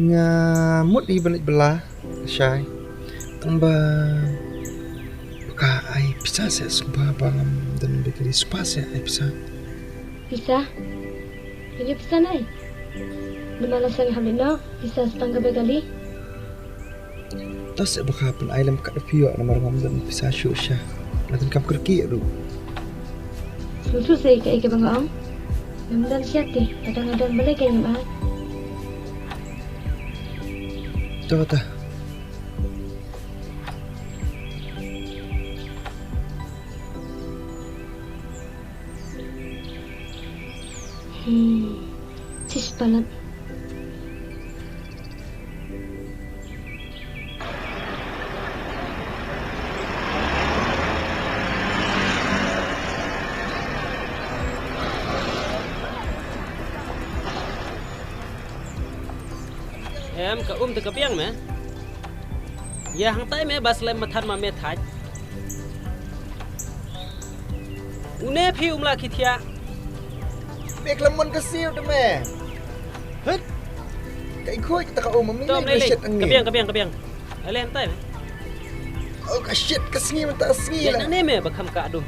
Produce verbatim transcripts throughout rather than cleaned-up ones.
Nga mut i ban leit bylla shai. Tang ba ka ai pisa se sngewbha ba ngam don bikali sngewbha se ai pisa. Pisa? Ïa pisa nai. Namar la seng hamit no pisa stang ka bikali. Ta se ba ka pyn ai lem kat phi ïoh namar ngam don pisa shuh sha. La don kam kyrkieh ruh. Susu se ka ike ba nga ong. Ngam don sha te, ada nga don balei ka ngam ai. To ta. Hmm. Tis palat. Em, ka um te ka biang me. Ïa hangtai me ba slem mathan ma me thait. Une phi um la ki thiah. Me klam mon ka siew te me. Hit. Ka i khoi kita ka um mi. To me le le. Ka biang, ka biang, ka biang. Ale hangtai me. Oh, ka shit, ka sngi mynta sngi. Ïa la. Nangne me ba kham ka dum.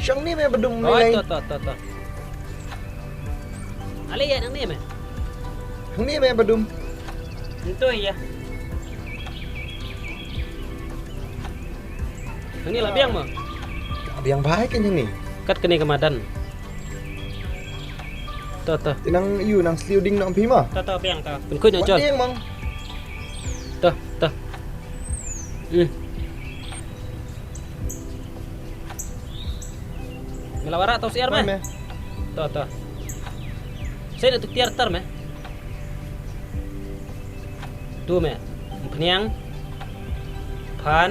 Shong ni me ba dum. Oh, le. To, to, to, to. Ale ïa nangne me. Hangne me ba dum. Nto ïa. Hangne la biang mo. Biang bha ka hangne. Kat kane ka madan. To, to. Nang ïu nang sliu ding nang phi mo. To, to biang to. Pynkuid na jol. Biang mong. To, to. Hmm. Me la wanrah to syiar me. To, to. Sien tu tiar tar me. Tu me. Phniang. Phan.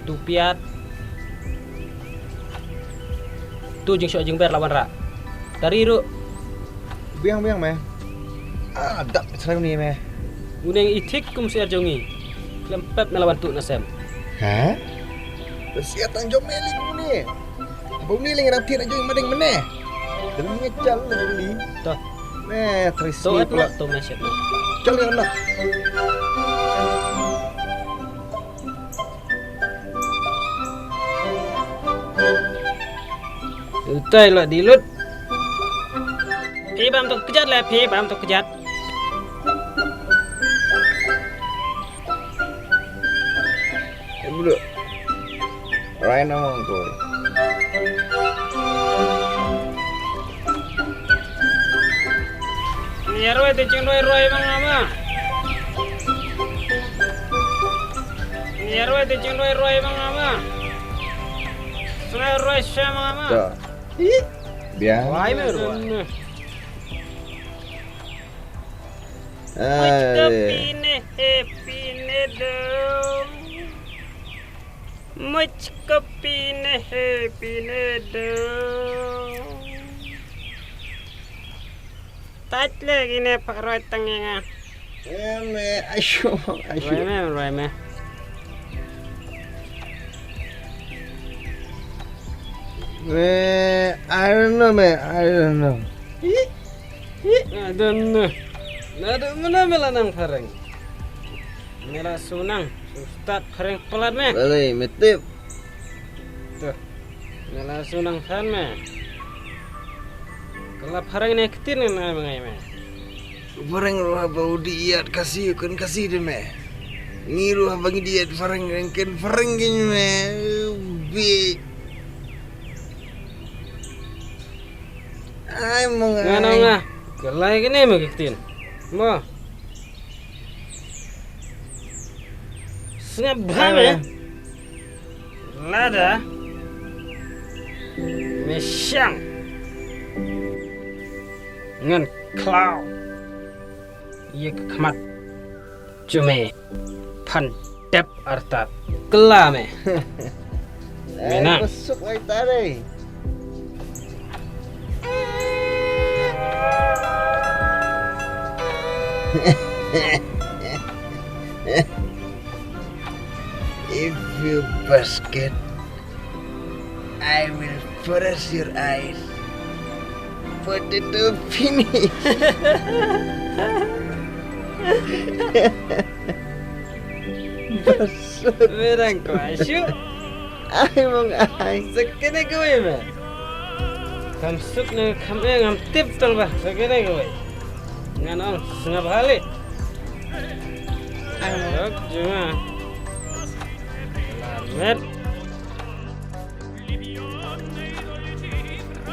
Tu piat. Tu jingshoh jingber la wanrah. Tari ruh. Biang biang me. Ah, dap srem ni me. Une i thik kum syiar jong i. Klem pep me la wan tu na sem. Ha? Syiar tang jong me li kum ni. Ba uni leng rang thied na jong i madeng mene. Dalam ngechal li. To. Me trisi. To et pula. To me syiar. Chal ni anak. Utai la dilut. Phi bam to kjat le, phi bam to kjat. Em dulu. Rai na mong ko. Ni arwai te ching roi roi bang ama. Ni arwai te ching roi roi bang ama. Sungai roi sha bang ama. Dah. Ih. Biang. Wai me roi. Ai. Much ka pine he pine do. Much ka pine he pine do. Tat le kine pharoi tang ïa nga. Eh, me, ayo, ayo. Roi me, roi me. Me, I don't know, me, I don't know. I don't know. Na do mena me la nang phareng. Me la sunang, su start phareng palat me. Balei, me tip. Tuh. Me la sunang than me. Ka la phareng ne ktien ngan ai ma ngai me. Phareng ruh haba u dih ïat Khasi u kren Khasi de me. Ngi ruh haba ngi dih ïat phareng ngi kren phareng kein me. Bi. Ai ma ngai. Nga nang nga. Ka lai kane me ka ktien. Mo. Sngap bha me. Lada me shang ngan khlaw ïa ka khmat jong me phan dep artat. Kylla me. Me nang. Suk wai tare. If you basket, I will brush your eyes. Potato finish. Basut. Me dang kwah shuh. Ai mong ai. Sa kane kawei me. Kam suk ne kam ïa ngam tip tang ba. Sa kane kawei. Ngan ong sngap hali. Ai mong. Lok juma. Lamet.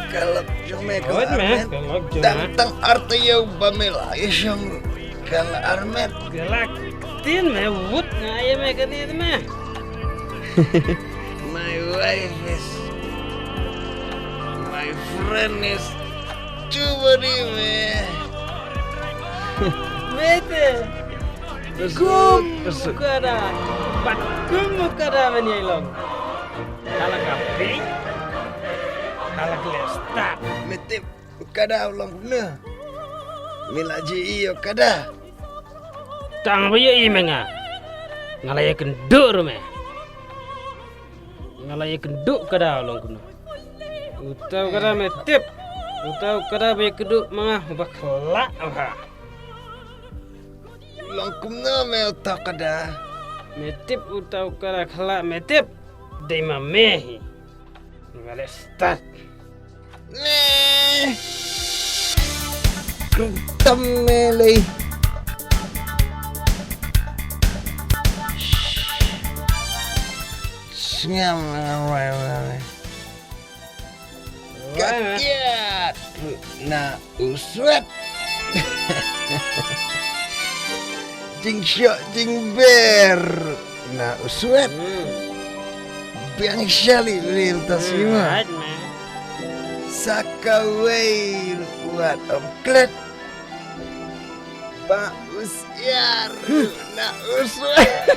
Ka lok jong me ka lok jong me. Tang tang arta ïa u ba me la ïa shong ka la armet. Ka la tin me wut nga ïa me ka ni me. My wife is my friend is too body me. Mete. Kum kada. Bat kum kada me ni long. Kala ka pink. Kala ka lipstick. Me tip kada u long kumne. Me la ji ïoh kada. Tang ba ïoh i me nga. Nga la ïa kynduh ruh me. Nga la ïa kynduh kada u long kumne. Uta u kada me tip. Uta u kada ba ïa kynduh ma nga ba khlak ba. Long kumno me uta u kada. Me tip uta u kada khlak me tip. Dei ma me hi. Nga leh start. Ne. Krum tam me lei. Sngam. Ka kiad na u Swet. Jingshoh jingber na u Swet. Hmm. Biang shali rim ta sima. Right, man. Sa kawei wat ym klet. Ba u Siar na u Swet.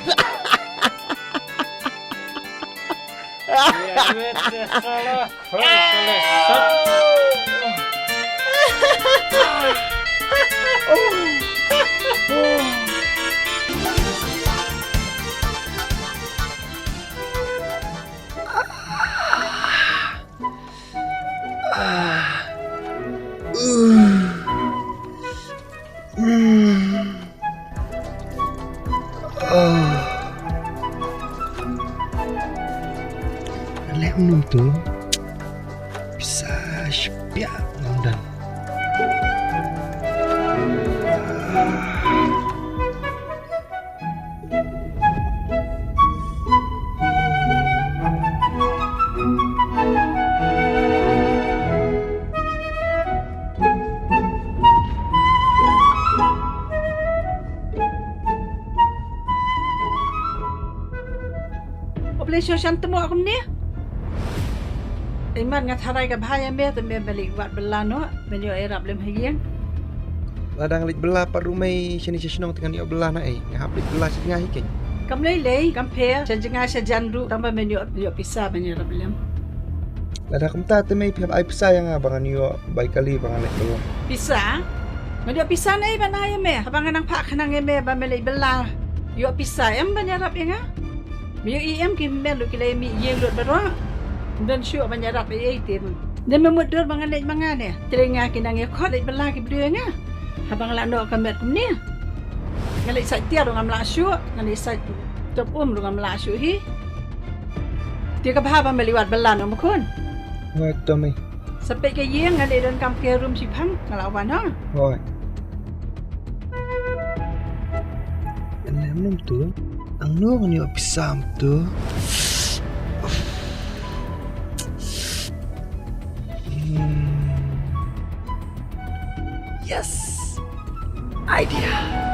Lem num tu. Pisa shpia ngam dan. Oblei sho shan temo akum ne. Iman nga tharai ka bha ïa me te me balik wat bela no. Men ïoh ïarap lem ha ïing. Lada nga leit bela pat ruh mei shane sha shnong te ngan ïoh bela na ei. Nga hap leit bela sha jngai hi keiñ. Kam lei lei, kam pher, sha jngai sha jan ruh, tang ba men ïoh, ïoh pisa ban ïarap lem. Lada kumta te mei phi hap ai pisa ïa nga ba ngan ïoh bai kali ba ngan leit bela. Pisa? Ngan ïoh pisa na ei ban ai ïa me, haba ngan nang phah khnang ïa me ba me leit bela. Ïoh pisa em ban ïarap ïa nga? Me ïohi em ki hynmen ruh ki la mih ïing lut baroh. Ym don shuh ban ïarap ei ei te. Ne me mutdur ba ngan leit ma nga ne. Trei nga ki nang ïakhot leit bela ki briew ïa nga. Haba nga la noh ka met kumne. Nga leit sait tiar ruh ngam lah shuh. Nga leit sait top um ruh ngam lah shuh hi. Te ka bha ba me leit wad bela noh ma khun. Nga to me. Sa peit ka ïing nga leit donkam ka rum shiphang nga la wan ha. Hooid. Lem num tu. Angno ngan ïoh pisa tu. Hmm. Yes. Idea.